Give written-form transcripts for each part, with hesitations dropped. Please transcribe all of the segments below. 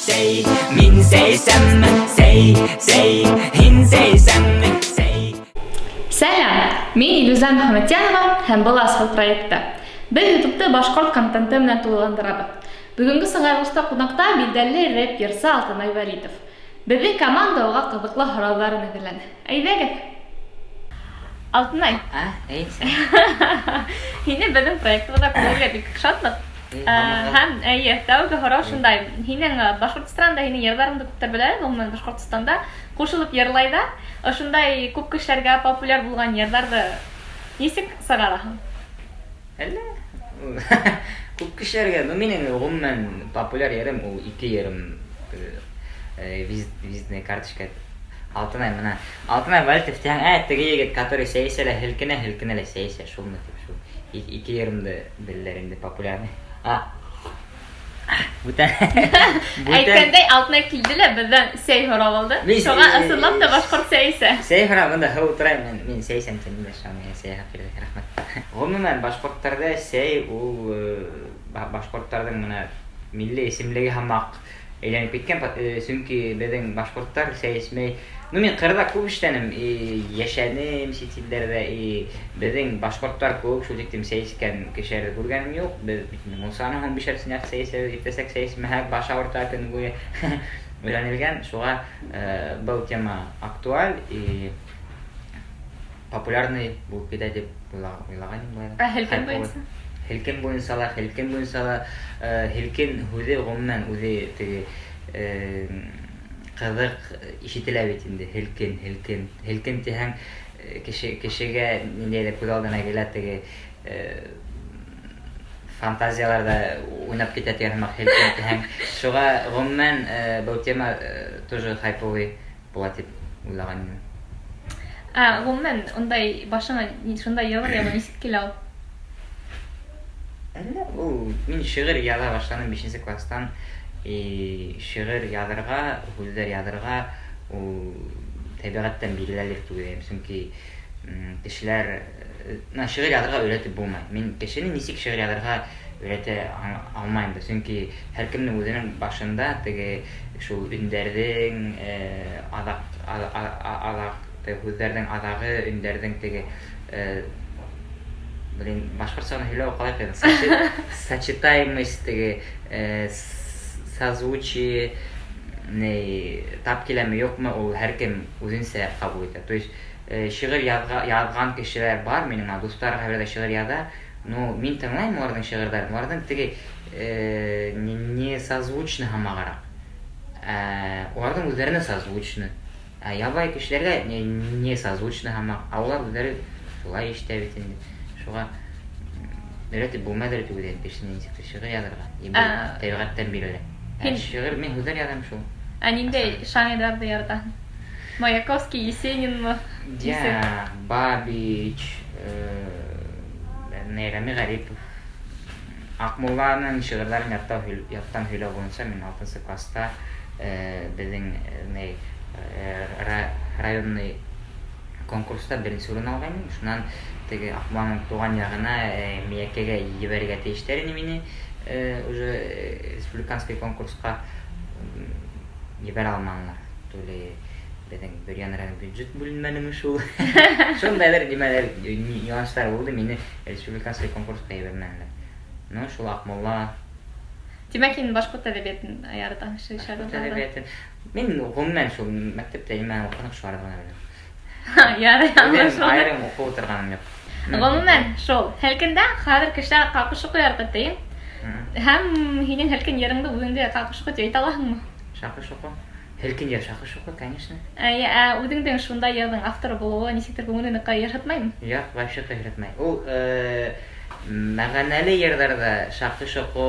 Сәй, мин сәй эсәм, сәй, сәй, һин сәй эсәңме, сәй. Сәләм! Мин Илүзә Мөхәммәтьянова һәм был Асфальт проекты. Беҙ ютубты башҡорт контенты менән тулыландырабыҙ. Бөгөнгө сығарылышта ҡунаҡта билдәле рэп йырсы Алтынай Вәлитов. Беҙҙең команда уға ҡыҙыҡлы һорауҙарын әҙерләне. Әйҙәгеҙ! Алтынай. А, эй, Һине беҙҙең проектыбыҙҙа күрергә бик шатбыҙ. Һәм әйе, тәүге һорау шундай. Һинең Башҡортостанда һинең йырҙарыңды күптәр белә, ғөмүмән Башҡортостанда ҡушылып йырлай ҙа. Ошондай күп кешеләргә популяр булған йырҙарҙы нисек сығараһың? Әллә? Күп кешеләргә, ну минең ғөмүмән популяр йырым ул ике йырым визитная карточка. Алтынай мына Алтынай Вәлитов тиһәң, ә теге егет, который сәй эсә лә һелкенә, һелкенә лә сәй эсә, шулмы тип шул. Ике йырымды беләләр инде популярный. А. Бүтән. Бүтән. Әйткәндәй, Алтынай килде лә беҙҙән сәй һорап алды. Шуға ысынлап та башҡорт сәй эсә. Сәй һорап, бында һыу тора, мин сәй эсәм тим дә, шуға миңә сәй яһап бирҙе. Рәхмәт. Ғөмүмән, башҡорттарҙа сәй ул башҡорттарҙың мына милли эсемлеге һымаҡ әйләнеп киткән, сөнки беҙҙең башҡорттар сәй эсмәй. Ну, мин ҡырҙа күп эшләнем, и йәшәнем сит илдәрҙә, и беҙҙең башҡорттар кеүек шул тиклем сәй эскән кешеләрҙе күргәнем юҡ. Беҙ бит инде мунсаны һуң бишәр сынаяҡ сәй эсәбеҙ, иртәсәк сәй эсмәһәк, баш ауырта көн буйы. Өйрәнелгән, шуға был тема актуаль и популярный булып китә тип уйлаған инем былай. Ә һелкен буйынса? Һелкен буйынса ла, һелкен буйынса ла, һелкен һүҙе ғөмүмән үҙе теге ҡыҙыҡ ишетелә бит инде, һелкен, һелкен. Һелкен тиһәң, кеше кешегә ниндәйҙер күҙ алдына килә теге фантазияларҙа уйнап китә тигән һымаҡ һелкен тиһәң. Шуға ғөмүмән был тема тоже хайповый була тип уйлаған инем. Ә ғөмүмән, ундай башыңа шундай йырҙар яҙыу нисек килә ул? Әллә ул мин шиғыр яҙа башланым бишенсе класстан и шиғыр яҙырға, һүҙҙәр яҙырға ул тәбиғәттән биреләлер тип уйлайым, сөнки кешеләр мына шиғыр яҙырға өйрәтеп булмай. Мин кешене нисек шиғыр яҙырға өйрәтә алмайым да, сөнки һәр кемдең үҙенең башында теге шул өндәрҙең аҙаҡ аҙаҡ һүҙҙәрҙең аҙағы, өндәрҙең теге блин, башҡортса һөйләү ҡалай ҡыйын. Сочетаемость теге созвучие ни тап киләме, юҡмы, ул һәр кем үҙенсә ҡабул итә. То есть шиғыр яҙған кешеләр бар, минең дуҫтар ҡайберҙә шиғыр яҙа, но мин тыңлайым уларҙың шиғырҙарын, уларҙың теге не созвучны һымағыраҡ. Уларҙың үҙҙәренә созвучны. Ә ябай кешеләргә не созвучны һымаҡ, ә улар үҙҙәре шулай ишетә бит инде. Шуға өйрәтеп булмайҙыр тип уйлайым кешене нисектер шиғыр яҙырға. И был тәбиғәттән бирелә. Ә шиғыр мин һүҙҙәр яҙам шул. Ә ниндәй шағирҙарҙы яратаһың? Маяковский, Есенинмы? Я, Бабич, Рәми Ғәрипов. Аҡмулланың шиғырҙарын яттан һөйләү буйынса мин алтынсы класста беҙҙең районный конкурста беренсе урын алғайным. Шунан теге Аҡмулланың тыуған яғына Миәкәгә ебәрергә тейештәр ине мине уже республиканский конкурсҡа ебәрә алманылар. То ли беҙҙең Бөрйән район бюджет бүленмәнеме шул. Шундайҙыр нимәләр нюанстар булды, мине республиканский конкурсҡа ебәрмәнеләр. Ну, шул Аҡмулла. Тимәк, һин башҡорт әҙәбиәтен яратаһың башҡорт әҙәбиәтен. Мин ғөмүмән шул мәктәптә нимәне уҡыныҡ, шуларҙы ғына беләм. Ярай, аңлашылды. Айырым уҡып ултырғаным юҡ. Ғөмүмән, шул. Һелкендә хәҙер кешеләр ҡаҡышыҡы ярата тейем. Һәм һинең һелкен йырыңды үҙеңде ҡаҡышыҡы тип әйтә алаһыңмы? Шаҡы-шоҡо. Һелкен йыр шаҡы-шоҡо, конечно. Әйе, ә үҙеңдең шундай йырҙың авторы булыуы нисектер күңелеңде йышытмаймы? Юҡ, вообще ҡыйырһытмай. Ул мәғәнәле йырҙарҙа шаҡы-шоҡо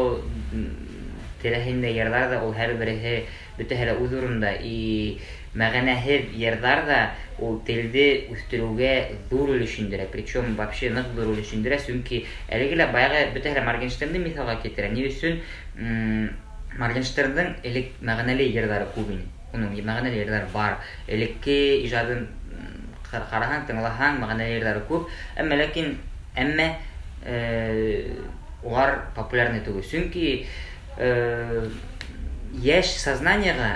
тирәһендә йырҙар ҙа ул һәр береһе бөтәһе лә үҙ урынында и мәғәнәһеҙ йырҙар ҙа ул телде үҫтереүгә ҙур өлөш индерә, причем вообще ныҡ ҙур өлөш индерә, сөнки әлеге лә баяғы бөтәһе лә Моргенштернды миҫалға килтерә. Ни өсөн Моргенштерндың элек мәғәнәле йырҙары күп ине. Уның мәғәнәле йырҙары бар. Элекке ижадын ҡараһаң, тыңлаһаң, мәғәнәле йырҙары күп. Әммә ләкин әммә улар популярный түгел. Сөнки Йәш сознаниеға,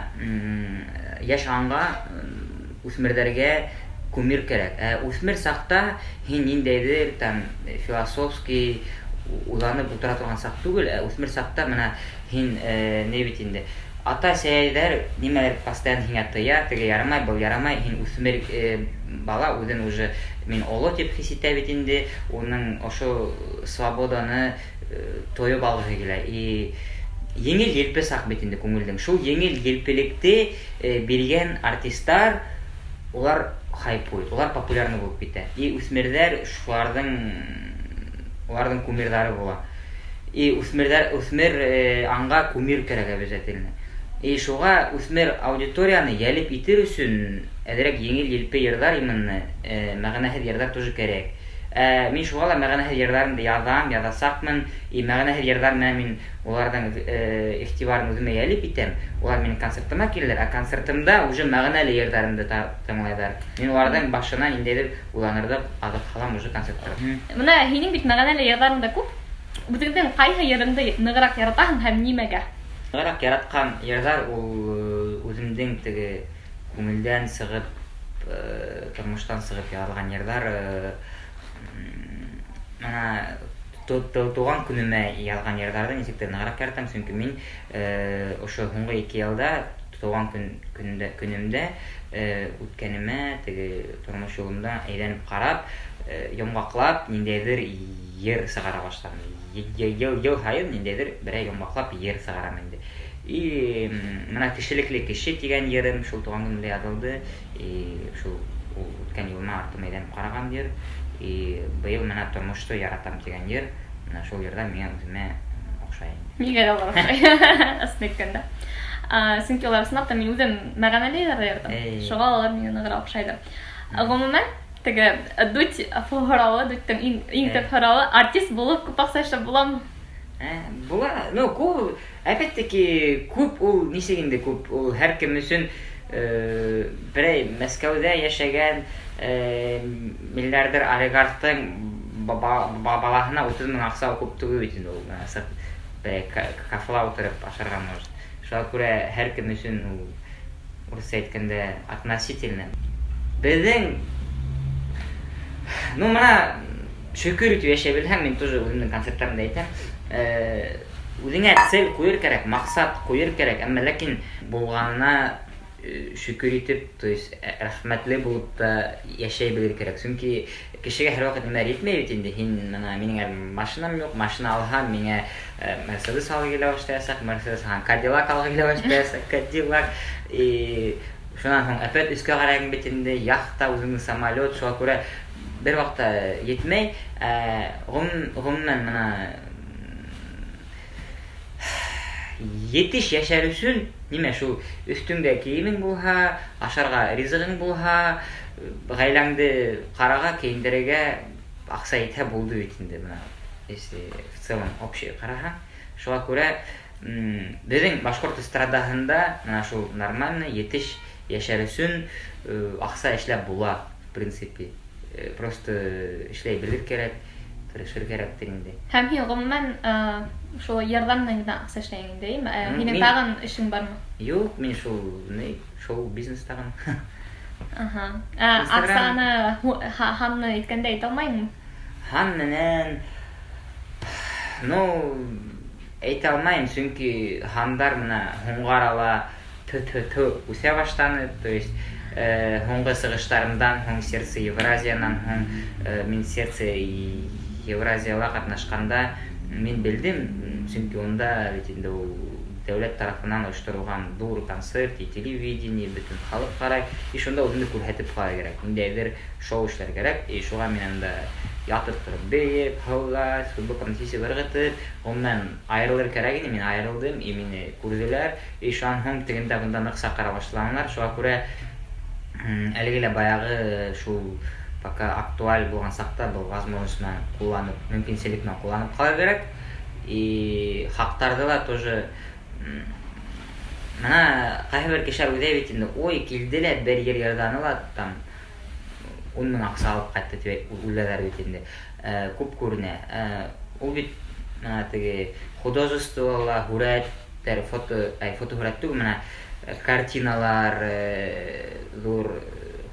йәш аңға, үҫмерҙәргә кумир кәрәк. Ә үҫмер саҡта һин ниндәйҙер там философский уйланып ултыра торған саҡ түгел, ә үҫмер саҡта бына һин ни бит инде ата-әсәйҙәр нимәлер постоянно һиңә тыя, теге ярамай, был ярамай, һин үҫмер бала үҙен уже мин оло тип хис итә бит инде, уның ошо свободаны тойоп алғыһы килә. И еңел елпе саҡ бит инде күңелдең. Шул еңел елпелекте биргән артистар улар хайпует, улар популярный булып китә. И үҫмерҙәр шуларҙың уларҙың кумирҙары була. И үҫмерҙәр үҫмер аңға кумир кәрәк обязательно. И шуға үҫмер аудиторияны йәлеп итер өсөн әҙерәк еңел елпе йырҙар именно, мәғәнәһеҙ йырҙар тоже кәрәк. Мин шуға ла мәғәнәһеҙ йырҙарымды яҙам, яҙасаҡмын. И мәғәнәһеҙ йырҙар менән мин уларҙың иғтибарын үҙемә йәлеп итәм. Улар минең концертыма киләләр, ә концертымда уже мәғәнәле йырҙарымды тыңлайҙар. Мин уларҙың башына ниндәйҙер уйланырҙыҡ аҙыҡ һалам уже концерттар. Бына һинең бит мәғәнәле йырҙарың да күп. Үҙеңдең ҡайһы йырыңды нығыраҡ яратаһың һәм нимәгә? Нығыраҡ яратҡан йырҙар ул үҙемдең теге күңелдән сығып, тормоштан сығып яҙылған йырҙар. Бына тыуған көнөмә яҙған йырҙарҙы нисектер нығыраҡ яратам, сөнки мин ошо һуңғы 2 йылда тыуған көнөмдә үткәнемә, теге тормош юлымда әйләнеп ҡарап, йомғаҡлап ниндәйҙер йыр сығара башланым. Йыл һайын ниндәйҙер берәй йомғаҡлап йыр сығарам инде. И бына кешелекле кеше тигән йырым шул тыуған көнөмдә яҙылды. И шул ул үткән юлыма артыма әйләнеп ҡараған йыр. И быйыл бына тормошто яратам тигән йыр. Бына шул йырҙар миңә үҙемә оҡшай инде. Миңә лә улар оҡшай. Ысын әйткәндә. Сөнки улар ысынлап та мин үҙем мәғәнәле йырҙар яратам. Шуға улар миңә нығыраҡ оҡшайҙыр. Ғөмүмән, теге Дудь һорауы, Дудьтың иң төп һорауы, артист булып күп аҡса эшләп буламы? Була. Ну, күп, әлбиттә ки, күп ул нисек инде күп, ул һәр кем өсөн берәй Мәскәүҙә йәшәгән миллиардер олигархтың балаһына 30 мең аҡса күп түгел бит инде ул. Берәй кафела ултырып ашарға может. Шуға күрә һәр кем өсөн ул, урыҫса әйткәндә, относительно. Беҙҙең, ну, бына шөкөр итеп йәшәй белһәң, мин тоже үҙемдең концерттарымда әйтәм, үҙеңә цель ҡуйыр кәрәк, маҡсат ҡуйыр кәрәк, әммә ләкин булғанына шөкөр итеп, то есть рәхмәтле булып та йәшәй белер кәрәк. Сөнки кешегә һәр ваҡыт нимәлер етмәй бит инде. Һин бына минең әле машинам юҡ, машина алһам, миңә Мерседес алғы килә башлаясаҡ, Мерседес алһам, Кадиллак алғы килә башлаясаҡ, Кадиллак. И шунан һуң әпәт өскә ҡарайһың бит инде, яхта, үҙеңдең самолет, шуға күрә бер ваҡытта етмәй. Ғөмүмән, бына етеш йәшәр өсөн нимә шул өҫтөңдә кейемең булһа, ашарға ризығың булһа, ғаиләңде ҡараға, кейендерергә аҡса етһә булды бит инде бына. Если в целом общий ҡараһаң, шуға күрә беҙҙең башҡорт эстрадаһында бына шул нормально етеш йәшәр өсөн аҡса эшләп була, в принципе. Просто эшләй белер кәрәк, тырышыр кәрәктер инде. Һәм һин ғөмүмән шул йырҙар менән генә аҡса эшләйһең инде, әйме? Һинең тағын эшең бармы? Юҡ, мин шул, ни, шоу бизнес тағын. Аһа. Инстаграм. Аҡсаны һан менән әйткәндә әйтә алмайһыңмы? Һан менән, ну, әйтә алмайым, сөнки һандар бына һуңғы арала тө-тө-тө үҫә башланы, то есть һуңғы сығыштарымдан һуң Сердце Евразиянан һуң, мин Сердце Евразияла ҡатнашҡанда мин белдем, сөнки унда бит инде ул дәүләт тарафынан ойошторолған ҙур концерт, и телевидение, бөтөн халыҡ ҡарай, и шунда үҙеңде күрһәтеп ҡалыр кәрәк, ниндәйҙер шоу эшләр кәрәк, и шуға мин унда ятып тороп бейеп, һыуға, футболкамды сисеп ырғытып, ғөмүмән айырылыр кәрәк ине, мин айырылдым, и мине күрҙеләр, и шунан һуң тегендә бында ныҡ саҡыра башланылар, шуға күрә әлеге лә баяғы шул пока актуаль булған саҡта был возможность менән ҡулланып, мөмкинселек менән ҡулланып ҡала кәрәк, и хаҡтарҙы ла тоже бына ҡайһы бер кешеләр уйлай бит инде, ой, килде лә бер ер йырҙаны ла там 10 мең аҡса алып ҡайтты тип уйлайҙар бит инде. Күп күренә. Ул бит бына теге художествола, һүрәт фотоһүрәттәр, фотоһүрәт түгел, менә картиналар, ҙур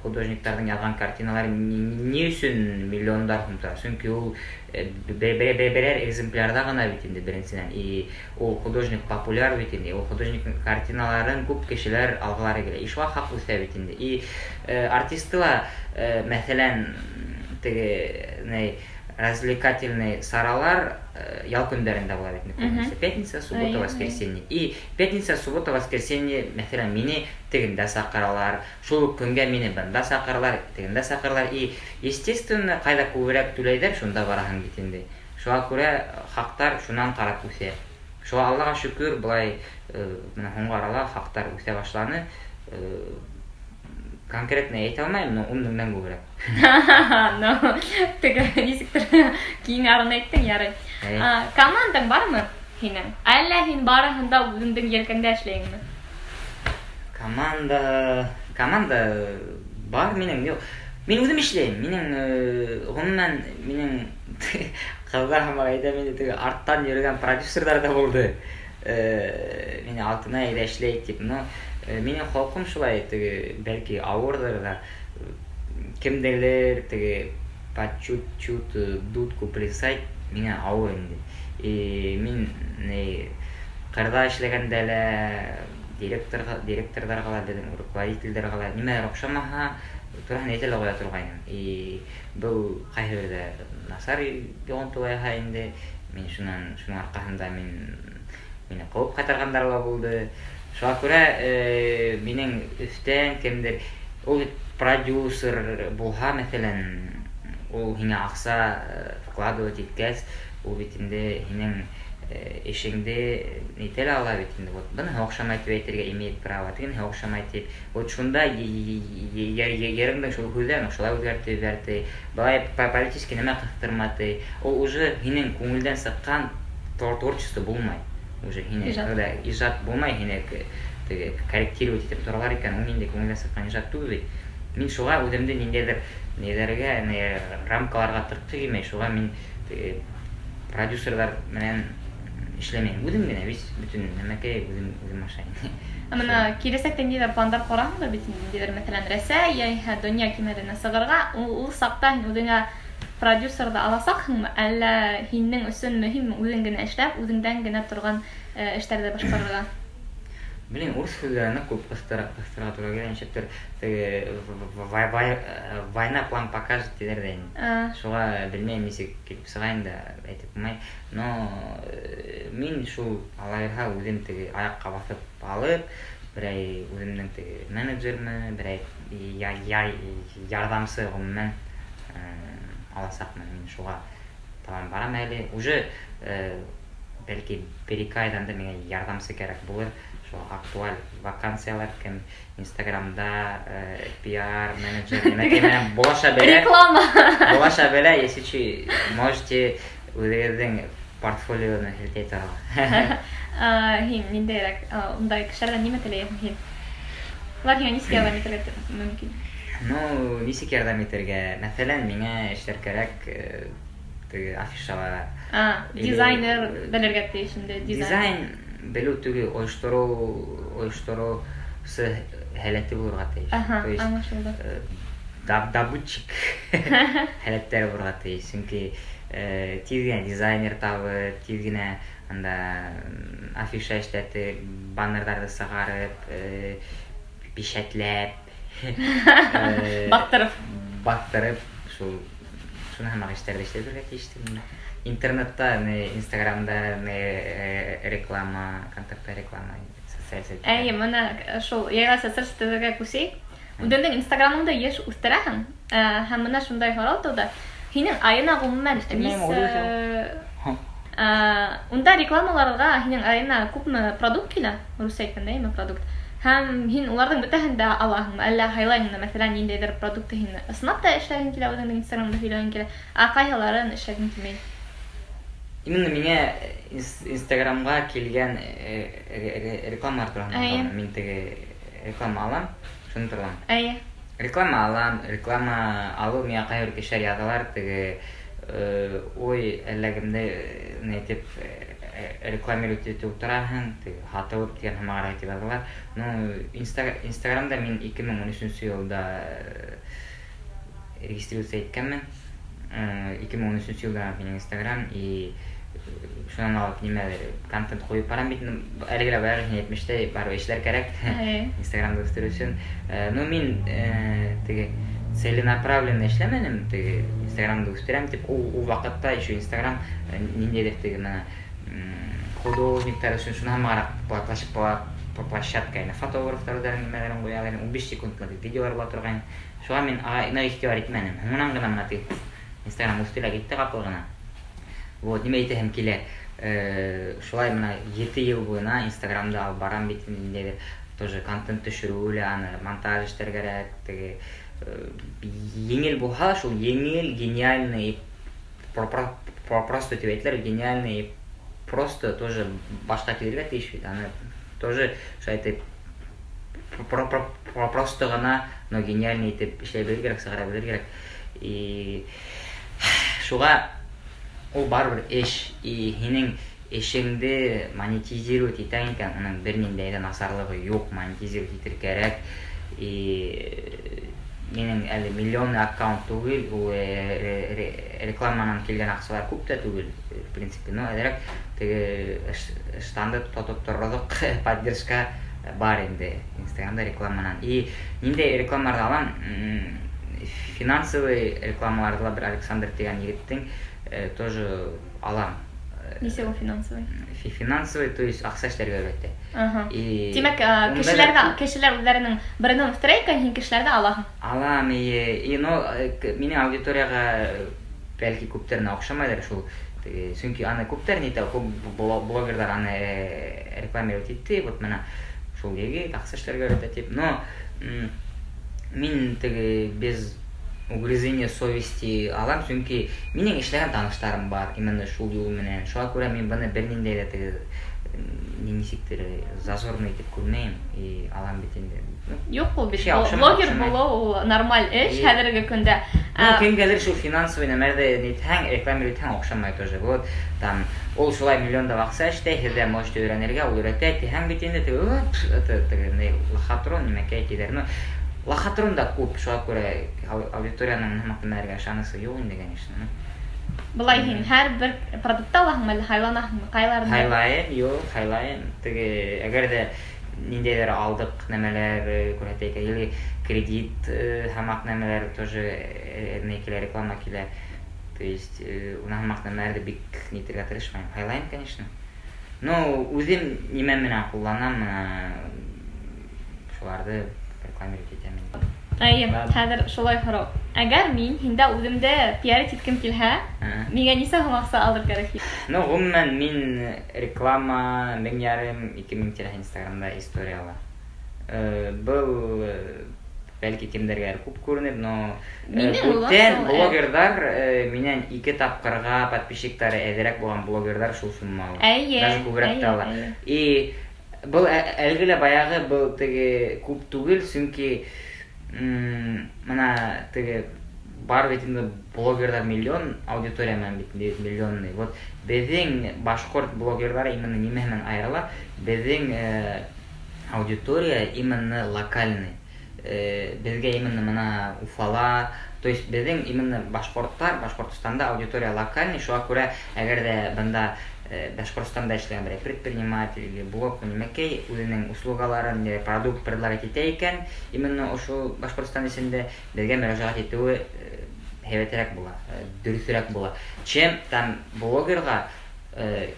художниктарҙың яҙған картиналары ни өсөн миллиондар һум тора? Сөнки ул берәр экземплярҙа ғына бит инде, беренсенән. И ул художник популяр бит инде, ул художниктың картиналарын күп кешеләр алғылары килә. И шуға хаҡ үҫә бит инде. И артисты ла, мәҫәлән, теге ни развлекательный саралар ял көндәрендә була бит инде күбенсә. Пятница, суббота, воскресенье. И пятница, суббота, воскресенье, мәҫәлән, мине тегендә саҡыралар, шул уҡ көнгә мине бында саҡыралар, тегендә саҡыралар. И, естественно, ҡайҙа күберәк түләйҙәр, шунда бараһың бит инде. Шуға күрә хаҡтар шунан ҡарап үҫә. Шуға Аллаға шөкөр, былай бына һуңғы арала хаҡтар үҫә башланы. Конкретно әйтә алмайым, но 10 меңдән күберәк. Ну, теге нисектер киң арын әйттең, ярай. Командаң бармы һинең? Әллә һин барыһын да үҙеңдең елкәңдә эшләйһеңме? Команда бар минең, юҡ. Мин үҙем эшләйем. Минең ғөмүмән минең ҡыҙҙар һымаҡ әйтәм инде, теге арттан йөрөгән продюсерҙар ҙа булды. Мине Алтынай әйҙә эшләй тип, но минең холҡом шулай, теге бәлки ауырҙыр ҙа, кемделер теге по чуть-чуть дудку плясать миңә ауыр инде. И мин ни ҡырҙа эшләгәндә лә директорҙарға ла, беҙҙең руководителдәргә лә нимәлер оҡшамаһа, тураһын әйтә лә ҡуя торғайным. И был ҡайһы берҙә насар йоғонто ла яһай инде. Мин шунан, шуның арҡаһында мине ҡыуып ҡайтарғандар ла булды. Шуға күрә минең өҫтән кемдер, ул бит продюсер булһа, мәҫәлән, ул һиңә аҡса вкладывать иткәс, ул бит инде һинең эшеңде нитә лә ала бит инде. Вот быныһы оҡшамай тип әйтергә имеет право, тегенеһе оҡшамай тип. Вот шунда йырыңдың шул һүҙҙәрен ошолай үҙгәртеп ебәрҙе, былай политический нәмә ҡыҫтырма ти. Ул уже һинең күңелдән сыҡҡан творчество булмай. Уже һине Ижад. когда ижад булмай, һине теге корректировать итеп торалар икән, ул инде күңелдән сыҡҡан ижад түгел бит. Мин шуға үҙемде ниндәйҙер ниҙәргә, ни рамкаларға тыҡҡы килмәй, шуға мин теге продюсерҙар менән эшләмәйем. Үҙем генә бит бөтөн нәмәкәй үҙем ашайым. Ә бына киләсәктә ниндәйҙер пландар ҡораһыңдыр бит инде, ниндәйҙер, мәҫәлән, Рәсәй йәиһә донъя кимәленә сығырға, ул саҡта һин үҙеңә продюсерҙы аласаҡһыңмы, әллә һинең өсөн мөһимме үҙең генә эшләп, үҙеңдән генә торған эштәрҙе башҡарырға? Блин, урыҫ һүҙҙәренә күп ҡыҫтырға тура килә, нисектер теге война план покажет тиҙәр ҙә инде. Шуға белмәйем, нисек килеп сыға инде, әйтеп булмай. Но мин шул Алла бирһә үҙем теге аяҡҡа баҫып алып, берәй үҙемдең теге менеджермы, берәй ярҙамсы ғөмүмән аласаҡмын. Мин шуға табан барам әле. Уже бәлки 1-2 айҙан да миңә ярҙамсы кәрәк булыр. Шул актуаль вакансиялар, кем Инстаграмда пиар менеджер нәмәкәй менән булаша белә. Реклама. Булаша белә, если че, можете үҙегеҙҙең портфолионы һелтәй торорға. Һин ниндәйерәк ундай кешеләрҙән нимә теләйһең һин? Улар һиңә нисек ярҙам итергә мөмкин? Ну, нисек ярҙам итергә? Мәҫәлән, миңә эшләр кәрәк, теге афишалар. Или, Дизайнер белергә тейеш инде, дизайн. Дизайн белеү түгел, ойоштороусы һәләте булырға тейеш. То есть, Аңлашылды. Добытчик һәләттәре булырға тейеш. Сөнки тиҙ генә дизайнер табып, тиҙ генә анда афиша эшләтеп, баннерҙарҙы сығарып, печатләп, Баҫтырып. баҫтырып, шуны һымаҡ эштәрҙе эшләп бирергә тейештер инде. Интернетта, не Инстаграмда, не реклама, контактта реклама, социаль сеть. Әйе, бына шул яңы социаль сеттәргә күсәйек. Үҙеңдең Инстаграмыңды йыш үҫтерәһең, һәм бына шундай һорау тыуҙы. Һинең айына ғөмүмән Үҫтермәйем, нисә, үҙе үҫә. Унда рекламаларға һинең айына күпме продукт килә? Русса әйткәндә, әйме продукт. Һәм һин уларҙың бөтәһен дә алаһыңмы? Әллә һайлайһыңмы? Мәҫәлән, ниндәйҙер продукты һин ысынлап та эшләгең килә, үҙеңдең Инстаграмда һөйләгең килә, ә ҡайһыларын эшләгең килмәй? Именно миңә Инстаграмға килгән рекламалар тураһында һораған. Мин теге реклама алам, шуны торам. Реклама алам, реклама алыу миңә ҡайһы бер кешеләр яҙалар, теге, ой, әллә кемде, ни тип, Рекламировать итеп ултыраһың, теге һатылып тигән һымағыраҡ итеп яҙалар. Ну, Инстаграмда мин 2013 йылда регистрироваться иткәнмен. 2013 йылда минең Инстаграм, и шунан алып нимәлер контент ҡуйып барам бит. Әлеге лә баяғы һин әйтмештәй, барыбер эшләр кәрәк Инстаграмды үҫтереү өсөн. Ну, мин теге целенаправленно эшләмәнем, теге Инстаграмды үҫтерәм тип. Ул ваҡытта еще Инстаграм ниндәйҙер теге бына художниктар өсөн шуны һымағыраҡ площадка ине. Фотографтар үҙҙәренең нимәләрен ҡуялар ине, 15 секундлыҡ видеолар була торғайны. Шуға мин ныҡ иғтибар итмәнем. Һуңынан ғына бына теге Инстаграм үҫте лә китте ҡапыл ғына. Вот, нимә әйтәһем килә. Шулай бына 7 йыл буйына Инстаграмды алып барам бит инде, ниндәйҙер тоже контент төшөрөү лә, аны монтаж эшләр кәрәк, теге еңел булһа ла, шул еңел, гениальный, просто тип әйтәләр, гениальный просто тоже башҡа килергә тейеш бит. Аны тоже шулай итеп просто ғына, но гениальный итеп эшләй белер кәрәк, сығара белер кәрәк. И шуға ул барыбер эш, и һинең эшеңде монетизировать итәң икән, уның бер ниндәй ҙә насарлығы юҡ, монетизировать итер кәрәк. И минең әле миллионный аккаунт түгел, ул рекламанан килгән аҡсалар күп тә түгел, в принципе, но әҙерәк теге ыштанды тотоп торорлоҡ поддержка бар инде Инстаграмда рекламанан. И ниндәй рекламаларҙы алам? Финансовый рекламаларҙы ла бер Александр тигән егеттең тоже алам. Нисек ул финансовый? Финансовый, то есть аҡса эшләргә өйрәтә. И Тимәк, унда да кешеләргә күп кешеләр үҙҙәренең брендын үҫтерә икән, һин кешеләрҙе алаһың. Алам, и но минең аудиторияға бәлки күптәренә оҡшамайҙыр шул. Теге, сөнки аны күптәр ни итә, күп блогерҙар аны рекламировать итте, вот бына шул егет аҡса эшләргә өйрәтә тип. Но мин теге без угрызения совести алам, сөнки минең эшләгән таныштарым бар именно шул юл менән. Шуға күрә мин быны бер ниндәй ҙә теге нисектер зазорный итеп күрмәйем и алам бит инде. Ну, Юҡ, ул бит кеше оҡшамай, блогер оҡшамай. булыу ул нормаль эш хәҙерге көндә. Ну, кемгәлер шул финансовый нәмәләрҙе нитһәң, рекламировать итһәң оҡшамай тоже. Вот там ул шулай миллиондап аҡса эшләй, һеҙ ҙә можете өйрәнергә, ул өйрәтә тиһәң бит инде, теге, «О, это теге ни, лохотрон нимәкәй» тиҙәр. Ну, лохотрон да күп, шуға күрә аудиторияның һымаҡ нәмәләргә ышанысы юҡ инде, конечно. Ну. Былай һин һәр бер продуктты алаһыңмы, әллә һайланаһыңмы? Ҡайларын? Һайлайым, юҡ, һайлайым. Теге, әгәр ҙә ниндәйҙер алдыҡ нәмәләр күрһәтә икән, или кредит һымаҡ нәмәләр тоже ни килә, реклама килә. То есть уны һымаҡ нәмәләрҙе бик нитергә тырышмайым. Һайлайым, конечно. Ну, үҙем нимә менән ҡулланам, бына шуларҙы рекламировать итәм инде. Әйе, Ладно. хәҙер шулай һорау. Әгәр мин һиндә үҙемде пиарить иткем килһә, миңә нисә һум аҡса алыр кәрәк? Ну, ғөмүмән, мин реклама 1500, 2000 тирәһе Инстаграмда историяла. Был бәлки кемдәргәлер күп күренер, но Минең бүтән уйлап шул, блогерҙар минән 2 тапҡырға подписчиктары әҙерәк булған блогерҙар шул сумма ала. Әйе, Даже күберәк тә әйе, ала. әйе. И был әлеге лә баяғы был теге күп түгел, сөнки бына теге бар бит инде блогерҙар миллион аудитория менән бит инде миллионный. Вот беҙҙең башҡорт блогерҙары именно нимә менән айырыла? Беҙҙең аудитория именно локальный. Беҙгә именно бына Уфала, то есть беҙҙең именно башҡорттар, Башҡортостанда аудитория локальный, шуға күрә әгәр ҙә бында Башҡортостанда эшләгән берәй предприниматель или блог нимәкәй үҙенең услугаларын, продукт предлагать итә икән, именно ошо Башҡортостан эсендә беҙгә мөрәжәғәт итеүе һәйбәтерәк була, дөрөҫөрәк була, чем там блогерға,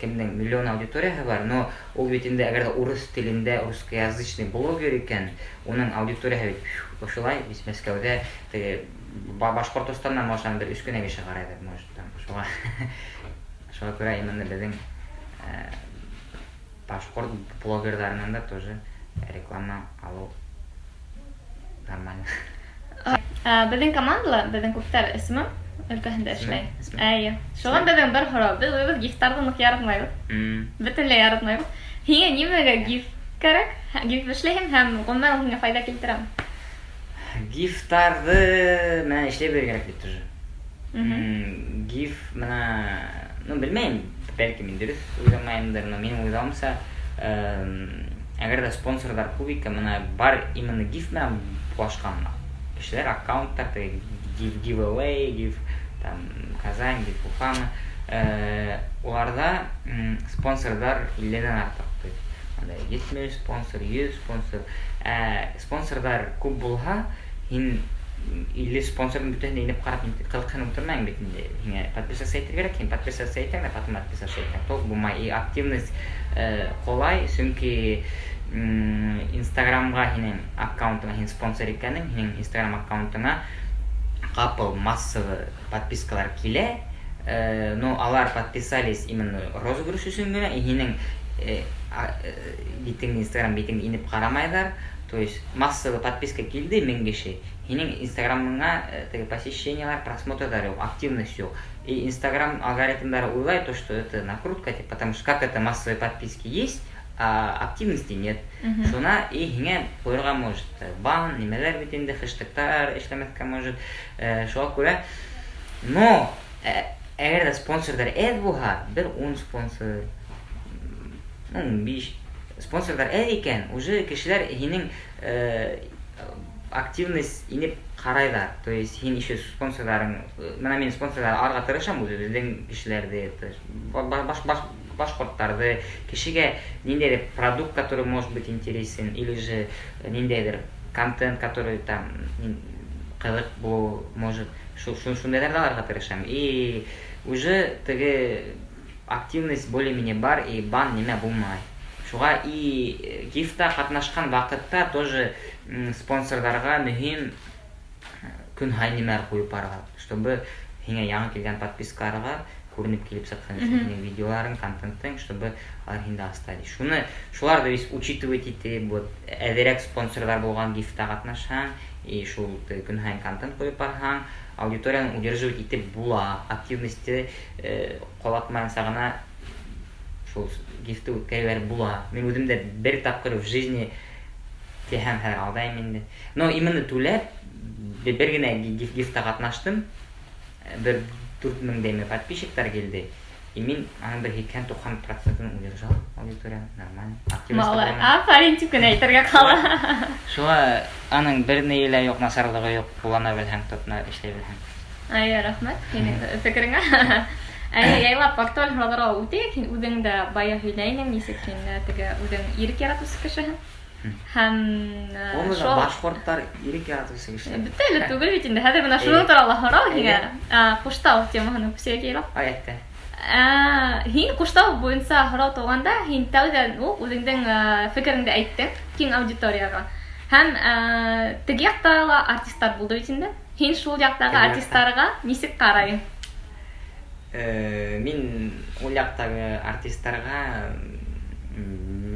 кемдең миллион аудиторияһы бар, но ул бит инде әгәр ҙә урыҫ телендә русскоязычный блогер икән, уның аудиторияһы бит ошолай, бит Мәскәүҙә теге Башҡортостандан может бер өс кенә кеше ҡарайҙыр, может там шуға күрә именно беҙҙең башҡорт блогерҙарынан да тоже реклама алыу нормально. Беҙҙең командала, беҙҙең күптәр СММ өлкәһендә СММ, эшләй. СММ. Әйе. Шуға беҙҙең бер һорау. Беҙ үҙебеҙ гифтарҙы ныҡ яратмайбыҙ. Бөтөнләй яратмайбыҙ. Һиңә нимәгә гиф кәрәк? Гиф эшләйһең һәм ғөмүмән ул һиңә файҙа килтерәме? Гифтарҙы менән эшләй белергә кәрәк бит тоже. Гиф менә, ну, белмәйем. Бәлки, мин дөрөҫ уйламайымдыр, но минең уйлауымса, әгәр ҙә спонсорҙар күп икән, бына бар именно гив менән булашҡан кешеләр, аккаунттар, теге give, giveaway, give там Казань, give Уфамы, уларҙа спонсорҙар илленән артыҡ. То есть анда 70 спонсор, 100 спонсор. Ә спонсорҙар күп булһа, һин 50 спонсорҙың бөтәһен дә инеп ҡарап ҡыҙыҡһынып ултырмайһың бит инде. Һиңә подписаться итергә кәрәк, һин подписаться итәң дә, потом отписаться итәң. Толк булмай. И активность ҡулай, сөнки Инстаграмға һинең аккаунтыңа һин спонсор икәнең, һинең Инстаграм аккаунтыңа ҡапыл массовый подпискалар килә, но алар подписались именно розыгрыш өсөн генә, и һинең битеңде, Инстаграм битеңде инеп ҡарамайҙар. То есть массовый подписка килде 1000 кеше, һинең Инстаграмыңа теге посещениялар, просмотрҙар юҡ, активность юҡ. И Инстаграм алгоритмдары уйлай, то, что это накрутка, типа, потому что как это массовые подписки есть, а активности нет. Шуна и һиңә ҡуйырға может бан, нимәләр бит инде, хэштегтар эшләмәҫкә может. Шуға күрә, но әгәр ҙә спонсорҙар әҙ булһа, бер 10 спонсор, 15 спонсорҙар әҙ икән, уже кешеләр һинең активность инеп ҡарайҙар. То есть һин еще спонсорҙарың, бына мин спонсорҙар алырға тырышам үҙебеҙҙең кешеләрҙе, то есть башҡорттарҙы, кешегә ниндәйҙер продукт, который может быть интересен, или же ниндәйҙер контент, который там ҡыҙыҡ булыу может, шундайҙарҙы алырға тырышам. И уже теге активность более-менее бар, и бан нимә булмай. Шуға и гивта ҡатнашҡан ваҡытта тоже спонсорҙарға мөһим көн һайын нимәлер ҡуйып барырға, чтобы һиңә яңы килгән подпискаларға күренеп килеп сыҡһын өсөн һинең видеоларың, контентың, чтобы алар һиндә остались. Шуны, шуларҙы весь учитывать итеп, вот әҙерәк спонсорҙар булған гивта ҡатнашһаң, и шул көн һайын контент ҡуйып барһаң, аудиторияны удерживать итеп була, активности ҡолатмайынса ғына шул гивты үткәрәләр була. Мин үҙем дә бер тапҡыр в жизни тиһәм, хәҙер алдайым инде. Но именно түләп бер генә гивта ҡатнаштым. Бер 4000 дәйме подписчиктар килде. И мин аның бер 80-90 процентын удержал аудиторияны, нормально. Активность Малай, булған. Афарин тип кенә әйтергә ҡала. Шуға аның бер ни лә юҡ, насарлығы юҡ, ҡуллана белһәң, тотона эшләй белһәң. Ай, рәхмәт һинең фекереңә. Әй, яйлап актуаль һорауҙарға үтәйек. Һин үҙең дә бая һөйләйнең, нисек һин теге үҙең ирек яратыусы кешеһең. Һәм Ул шул башҡорттар ирек яратыусы кешеләр. Бөтә әле түгел бит инде. Хәҙер бына шуның турала һорау һиңә. Ҡуштау темаһына күсәйек яйлап. Ай, әйтте. Һин Ҡуштау буйынса һорау тыуғанда, һин тәүҙән үк үҙеңдең фекереңде әйттең киң аудиторияға. Һәм теге яҡта ла артисттар булды бит инде. Һин шул яҡтағы Теге яҡта. артисттарға нисек ҡарайың? Мин ул яҡтағы артисттарға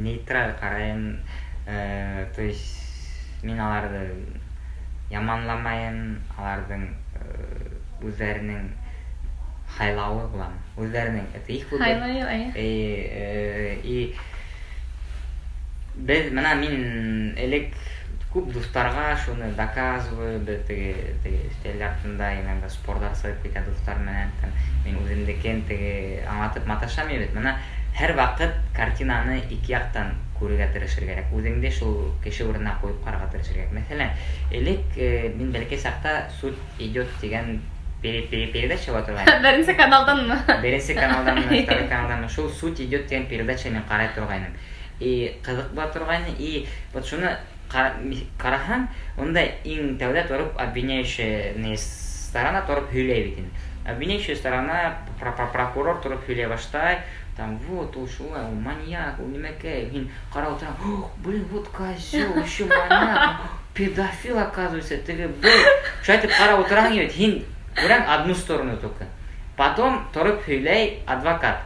нейтраль ҡарайым. То есть мин аларҙы яманламайым, аларҙың үҙҙәренең һайлауы буламы? Үҙҙәренең, это их выбор. Һайлауы, әйе. И беҙ бына мин элек күп дуҫтарға шуны доказываю, беҙ теге өҫтәл артында иногда спорҙар сығып китә дуҫтар менән, там, мин үҙемдекен теге аңлатып маташам бит. Бына һәр ваҡыт картинаны ике яҡтан күрергә тырышыр кәрәк. Үҙеңде шул кеше урынына ҡуйып ҡарарға тырышыр кәрәк. Мәҫәлән, элек мин бәләкәй саҡта «Суд идет» тигән передача була торғайны. Беренсе каналданмы? Беренсе каналданмы, второй каналданмы? Шул «Суд идет» тигән передача мин ҡарай торғайным. И ҡыҙыҡ була торғайны. И вот шуны ҡараһаң, унда иң тәүҙә тороп обвиняющая сторона тороп һөйләй бит инде. Обвиняющая сторона, прокурор тороп һөйләй башлай. Там вот ул шулай, ул маньяк, ул нимәкәй. Һин ҡарап ултыраһың, «Ох, блин, вот козел, еще маньяк, педофил, оказывается, теге был». Шулай итеп ҡарап ултыраһың бит, һин күрәң одну сторону только. Потом тороп һөйләй адвокат.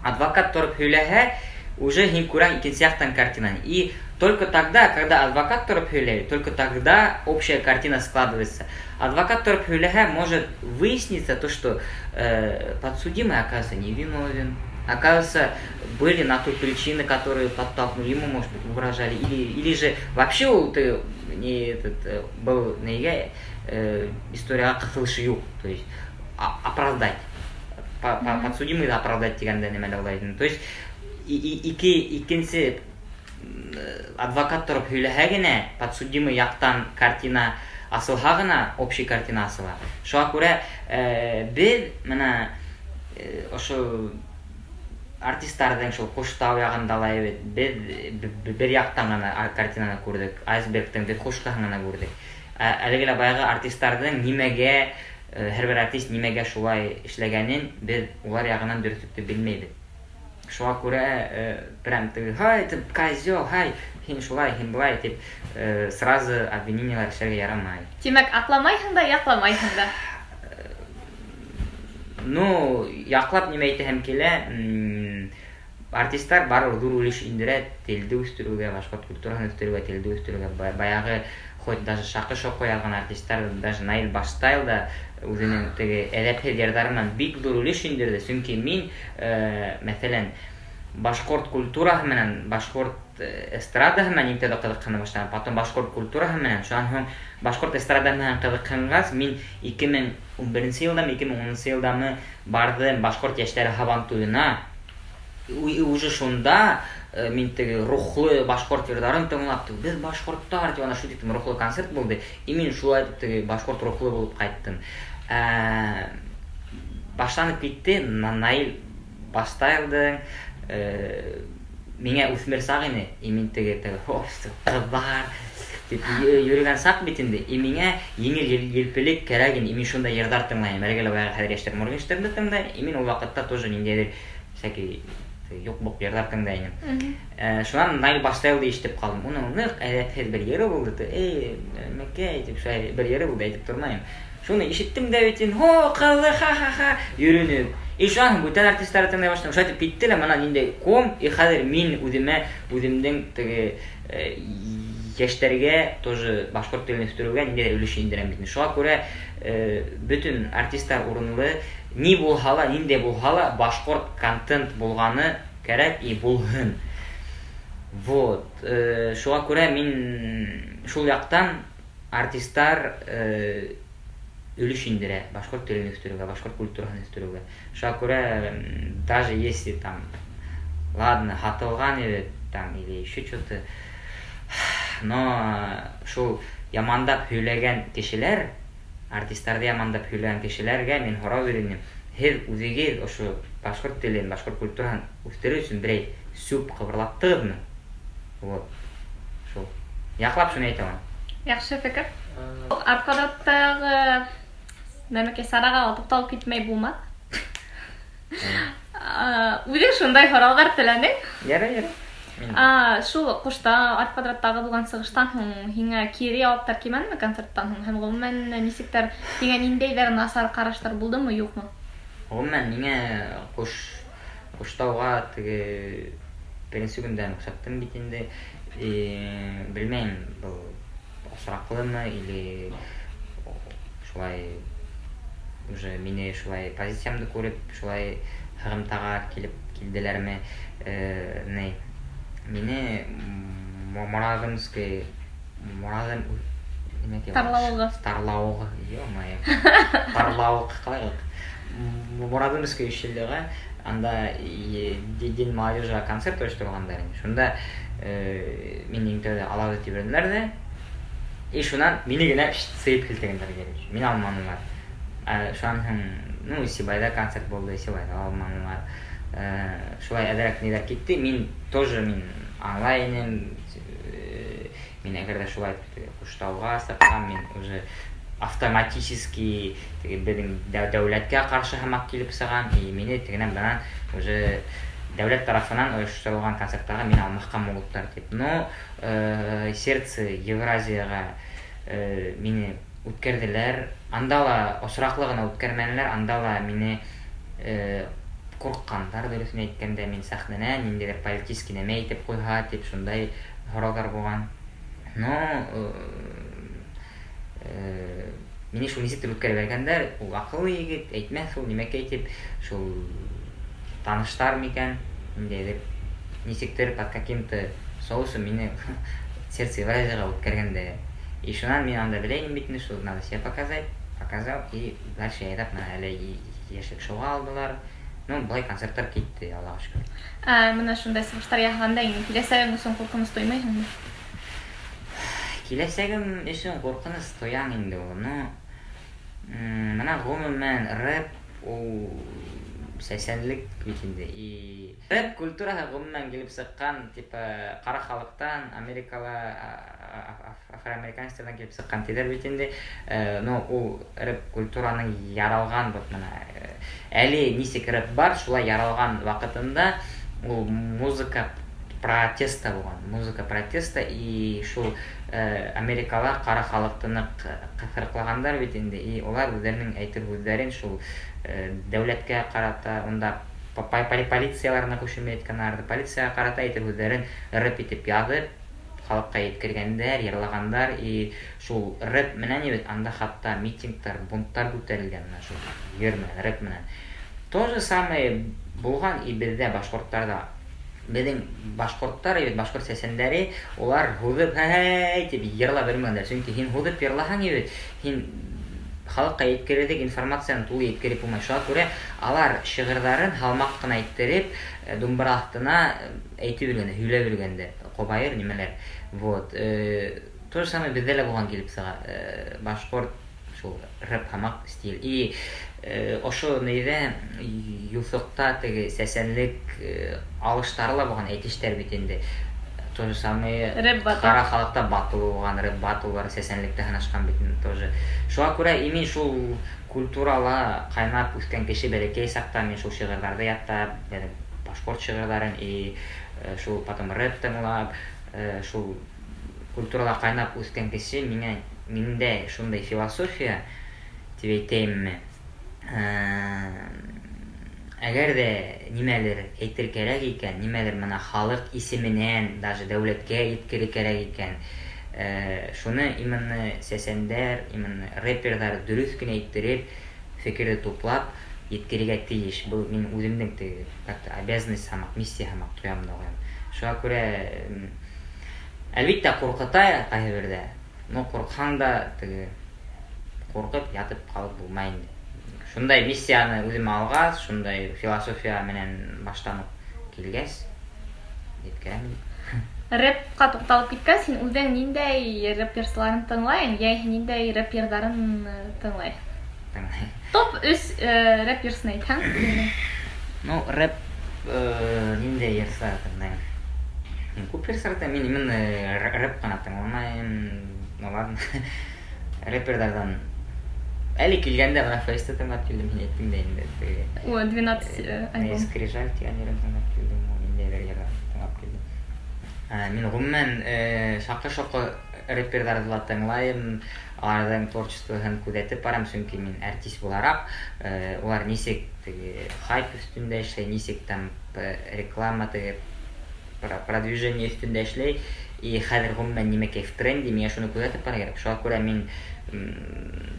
Адвокат тороп һөйләһә, уже һин күрәң икенсе яҡтан картинаны. И только тогда, когда адвокат тороп һөйләй, только тогда общая картина складывается. Адвокат тороп һөйләһә, может выясниться то, что подсудимый, оказывается, невиновен. Оказывается, были на то причины, которые подтолкнули ему, может быть, угрожали. Или же вообще ул ты не этот, был нигә историяға ҡыҫылышы юҡ. То есть оправдать. Подсудимый оправдать тигәндә нәмәлә улай. То есть икенсе адвокат тороп һөйләһә генә, подсудимый яҡтан картина асылһа ғына, общий картина асыла. Шуға күрә беҙ мына ошо артистарҙың шул Ҡуштау яғында ла бит беҙ бер яҡтан ғына картинаны күрҙек, айсбергтың верхушкаһын ғына күрҙек. Әлеге лә баяғы артистарҙың нимәгә, һәр бер артист нимәгә шулай эшләгәнен беҙ улар яғынан дөрөҫлөктө белмәйбеҙ. Шуға күрә прям теге: «Һай, ты козел, һай, һин шулай, һин былай», — тип сразу обвинениялар эшләргә ярамай. Тимәк, аҡламайһың да, яҡламайһың да. Ну, яҡлап нимә әйтәһем килә, артистар барыбер ҙур өлөш индерә телде үҫтереүгә, башҡорт культураһын үҫтереүгә, телде үҫтереүгә. Баяғы хоть даже шаҡы-шоҡо яҙған артистар, даже Наил Баштайл да үҙенең теге әҙәпһеҙ йырҙары менән бик ҙур өлөш индерҙе. Сөнки мин, мәҫәлән, башҡорт культураһы менән, башҡорт эстрадаһы менән иң тәүҙә ҡыҙыҡһына башланым, потом башҡорт культураһы менән, шунан һуң башҡорт эстрадаһы менән ҡыҙыҡһынғас, мин 2011 йылдамы, 2010 йылдамы барҙым башҡорт йәштәре һабантуйына. И уже шунда мин теге рухлы башҡорт йырҙарын тыңлап, теге «беҙ башҡорттар» тип, ана шул тиклем рухлы концерт булды. И мин шулай итеп теге башҡорт рухлы булып ҡайттым. Башланып китте Наил Баштайлдың, миңә үҫмер саҡ ине, и мин теге ҡыҙҙар тип йөрөгән саҡ бит инде, и миңә еңел елпелек кәрәк ине, и мин шундай йырҙар тыңлайым. Әлеге лә баяғы хәҙер йәштәр Моргенштернды тыңлай, и мин ул ваҡытта тоже ниндәйҙер всякий юҡ-буҡ йырҙар тыңлай инем. Шунан Наил Баштайлды ишетеп ҡалдым. Уның ныҡ әҙәпһеҙ бер йыры булды. «Эй, мәкәй» тип шулай бер йыры булды, әйтеп тормайым. Шуны ишеттем дә бит инде, һо, ҡыҙы, ха-ха-ха, йөрөнөп. И шунан һуң бүтән артистарҙы тыңлай башланым. Шулай итеп китте лә мына ниндәй ком, и хәҙер мин үҙемә, үҙемдең теге йәштәргә тоже башҡорт телен үҫтереүгә ниндәйҙер өлөш индерәм бит. Шуға күрә бөтөн артистар урынлы, ни булһа ла, ниндәй булһа ла, башҡорт контент булғаны кәрәк и булһын. Вот. Шуға күрә мин шул яҡтан артистар өлөш индерә башҡорт телен үҫтереүгә, башҡорт культураһын үҫтереүгә. Шуға күрә, даже если там, ладно, һатылған ине там или еще что-то, но шул ямандап һөйләгән кешеләр, артистарҙы ямандап һөйләгән кешеләргә мин һорау бирер инем: һеҙ үҙегеҙ ошо башҡорт телен, башҡорт культураһын үҫтереү өсөн берәй сүп ҡыбырлаттығыҙмы? Вот. Шул. Яҡлап шуны әйтә алам. Яҡшы фекер. Арҡаҙаттағы нәмәкәй сараға ла туҡталып китмәй булмаҫ. Үҙең шундай һорауҙар теләнең. Ярай, ярай. Шул Ҡушта Арт квадраттағы булған сығыштан һуң һиңә кире яуаптар килмәнеме концерттан һуң? Һәм ғөмүмән нисектер һиңә ниндәйҙер насар ҡараштар булдымы, юҡмы? Ғөмүмән миңә Ҡуштауға теге беренсе көндән оҡшаттым бит инде. И, белмәйем, был осраҡлымы или шулай уже мине шулай позициямды күреп, шулай һығымтаға килеп килделәрме? Ни, мине Морадымский, Морадым нимә тип? Тарлауығы. Тарлауығы, ё-моё. Тарлауыҡ ҡалай ул? Морадымский ущельеға анда День молодежи концерт ойошторғандар ине. Шунда мине иң тәүҙә алабыҙ тип йөрөнөләр ҙә. И шунан мине генә сыйып һелтәгәндәр, короче. Мине алманылар. Шунан һуң, ну, Сибайҙа концерт булды, Сибайҙа алманылар. Шулай әҙерәк ниҙәр китте. Мин тоже мин аңлай инем. Мин әгәр ҙә шулай теге Ҡуштауға сыҡһам, мин уже автоматически теге беҙҙең дәүләткә ҡаршы һымаҡ килеп сығам. И мине тегенән бынан уже дәүләт тарафынан ойошторолған концерттарға мине алмаҫҡа могуттар тип. Но «Сердце Евразияға» мине үткәрҙеләр. Анда ла осраҡлы ғына үткәрмәнеләр, анда ла мине ҡурҡҡандар, дөрөҫөн әйткәндә, мин сәхнәнән ниндәйҙер политический нәмә әйтеп ҡуйһа тип шундай һорауҙар булған. Но мине шул нисектер үткәреп бәргәндәр, ул аҡыллы егет, әйтмәҫ ул нимәкәй тип, шул таныштар микән, ниндәйҙер нисектер под каким-то соусом мине «Сердце Евразияға» үткәргәндә. И шунан мин анда белә инем бит инде, что надо себя показать. Показал, и дальше яйлап менә әле Йәшлек шоуға алдылар. Ну, былай концерттар китте, Аллаға шөкөр. Ә, менә шундай сығыштар яһағанда инде киләсәгең өсөн ҡурҡыныс тоймайһыңмы? Киләсәгем өсөн ҡурҡыныс тоям инде ул. Ну, бына ғөмүмән рэп ул сәсәнлек бит инде. И рэп культураһы ғөмүмән килеп сыҡҡан, типа, ҡара халыҡтан, Америкала афроамериканецтарҙан килеп сыҡҡан тиҙәр бит инде. Ну, ул рэп культураның яралған, вот бына әле нисек рэп бар, шулай яралған ваҡытында ул музыка протеста булған, музыка протеста, и шул Америкала ҡара халыҡты ныҡ ҡыҫырыҡлағандар бит инде, и улар үҙҙәренең әйтер һүҙҙәрен шул дәүләткә ҡарата, унда полициялар ныҡ әйткәннәр, полицияға ҡарата әйтер һүҙҙәрен рэп итеп яҙып, халыҡҡа еткергәндәр, йырлағандар, и шул рэп менән бит анда хатта митингтар, бунттар күтәрелгән менә шул йыр менән, рэп менән. То же самое булған и беҙҙә, башҡорттарҙа. Беҙҙең башҡорттар, бит башҡорт сәсәндәре, улар һуҙып һәй тип йырлап белмәгәндәр. Сөнки һин һуҙып йырлаһаң бит, һин халыҡҡа еткерерлек информацияны тулы еткереп булмай. Шуға күрә алар шиғырҙарын һалмаҡ ҡына иттереп, думбыра аҫтына әйтеп йөрөгәндәр, һөйләп йөрөгәндәр, ҡобайыр нимәләр. Вот. То же самое беҙҙә лә булған килеп сыға. Башҡорт шул рэп һымаҡ стиль. И ошо нейҙә юҫыҡта теге сәсәнлек алыштары ла булған, әйтештәр бит инде. То же самое Рэп батл. ҡара халыҡта батл булған, рэп батлдар сәсәнлектә һынашҡан бит инде тоже. Шуға күрә и мин шул культурала ҡайнап үҫкән кеше, бәләкәй саҡта мин шул шиғырҙарҙы яттап, башҡорт шиғырҙарын и шул потом рэп тыңлап, шул культурала ҡайнап үҫкән кеше, миңә миндә шундай философия тип әйтәйемме? Әгәр ҙә нимәлер әйтер кәрәк икән, нимәлер бына халыҡ исеменән даже дәүләткә еткерер кәрәк икән, шуны именно сәсәндәр, именно рэперҙар дөрөҫ кенә иттереп, фекерҙе туплап еткерергә тейеш. Был мин үҙемдең теге как-то обязанность һымаҡ, миссия һымаҡ тоям да ҡуям. Шуға күрә, әлбиттә, ҡурҡыта ҡайһы берҙә. Но ҡурҡһаң да теге ҡурҡып ятып ҡалып булмай инде. Шундай миссияны үҙемә алғас, шундай философия менән баштан уҡ килгәс, еткерәм. Рэпҡа туҡталып киткәс, һин үҙең ниндәй рэп йырсыларын тыңлайһың, йә ниндәй рэп йырҙарын тыңлайһың? Тыңлайым. Топ 3 рэп йырсын әйтһәң. Ну, рэп ниндәй йырсылар тыңлайым? Мин күп йырсылар тыңлайым, мин именно рэп ҡына тыңламайым. Ну ладно. Рэперҙарҙан әле килгәндә бына Фейсты тыңлап килдем, һин әйттең дә инде теге. О, 12 альбом. Скрижаль тигән йырын тыңлап килдем, ниндәйҙер йырҙар тыңлап килдем. Мин ғөмүмән шаҡы-шоҡо рэперҙарҙы ла тыңлайым, уларҙың творчествоһын күҙәтеп барам, сөнки мин артист булараҡ, улар нисек теге хайп өҫтөндә эшләй, нисек там реклама теге продвижение өҫтөндә эшләй, и хәҙер ғөмүмән нимәкәй в тренде, миңә шуны күҙәтеп барырға кәрәк. Шуға күрә мин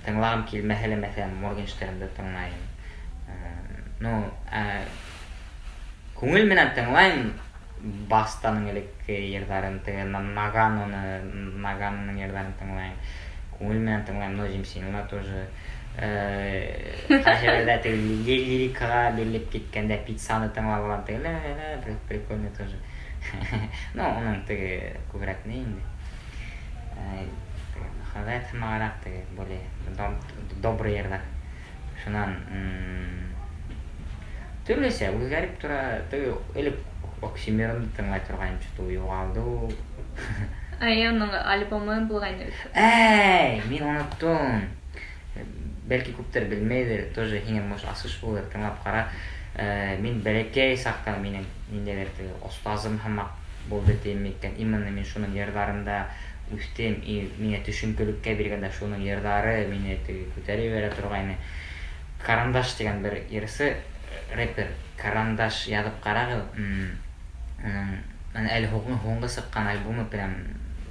тыңлағым килмәһә лә, мәҫәлән, Моргенштернды тыңлайым. Ну, күңел менән тыңлайым Бастаның элекке йырҙарын, теге Наганоны, Наганоның йырҙарын тыңлайым. Күңел менән тыңлайым Нозим Синла тоже. Ҡайһы берҙә теге лирикаға бирелеп киткәндә пиццаны тыңлап алам, теге ла-ла-ла, прикольный тоже. Ну, уның теге күберәк ни инде. Теге мөхәббәт һымағыраҡ, теге более добрый йырҙар. Шунан, төрлөсә үҙгәреп тора. Теге элек Оксимиронды тыңлай торғайным, что-то юғалды ул. Ай, уның альбомы булғайны бит. Әй, мин оноттом. Бәлки күптәр белмәйҙер, тоже һиңә может асыш булыр, тыңлап ҡара. Мин бәләкәй саҡта минең ниндәйҙер теге остазым һымаҡ булды тием икән. Именно мин шуның йырҙарында үҫтем, и миңә төшөнкөлөккә биргәндә шуның йырҙары мине теге күтәреп ебәрә торғайны. Карандаш тигән бер йырсы, рэпер Карандаш яҙып ҡарағыҙ. Уның әле һуңғы сыҡҡан альбомы прям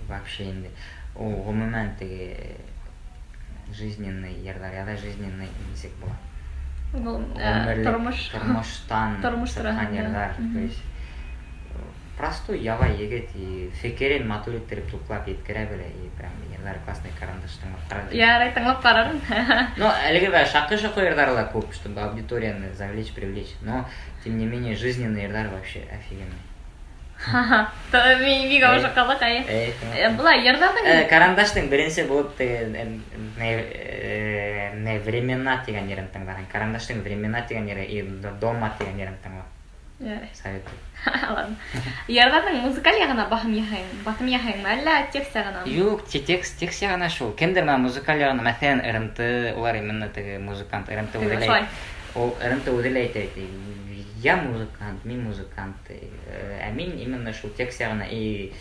вообще инде. Ул ғөмүмән теге жизненный йырҙар яҙа, жизненный нисек була? Был, Ғүмерлек тормош. тормоштан Тормош сыҡҡан тураһында. йырҙар. То есть простой ябай егет и фекерен матур иттереп туплап еткерә белә, и прям йырҙары Йырҙары классный Карандаш, тыңлап ҡара. Ярай, тыңлап ҡарармын. Ну, әлеге бә шаҡы-шоҡо йырҙары ла күп, чтобы аудиторияны завлечь, привлечь. Но, тем не менее, жизненный йырҙар вообще офигенный. Мин бик уже ҡыҙыҡ, әйе. Эй, Былай йырҙарҙың Карандаштың беренсе булып теге не «Времена» тигән йырын тыңлаған. Карандаштың «Времена» тигән йыры и «Дома» тигән йырын тыңла. Ярай. Советую. Ладно. Йырҙарҙың музыкаль яғына баҫым яһайың, баҫым яһайыңмы, әллә текст яғынамы? Юҡ, текст яғына шул. Кемдер менән музыкаль яғына, мәҫәлән, РНТ, улар именно теге музыкант, РНТ Теге үҙе лә шулай. Ул РНТ үҙе лә әйтә, ти, я музыкант, мин музыкант. Ә мин именно шул текст яғына и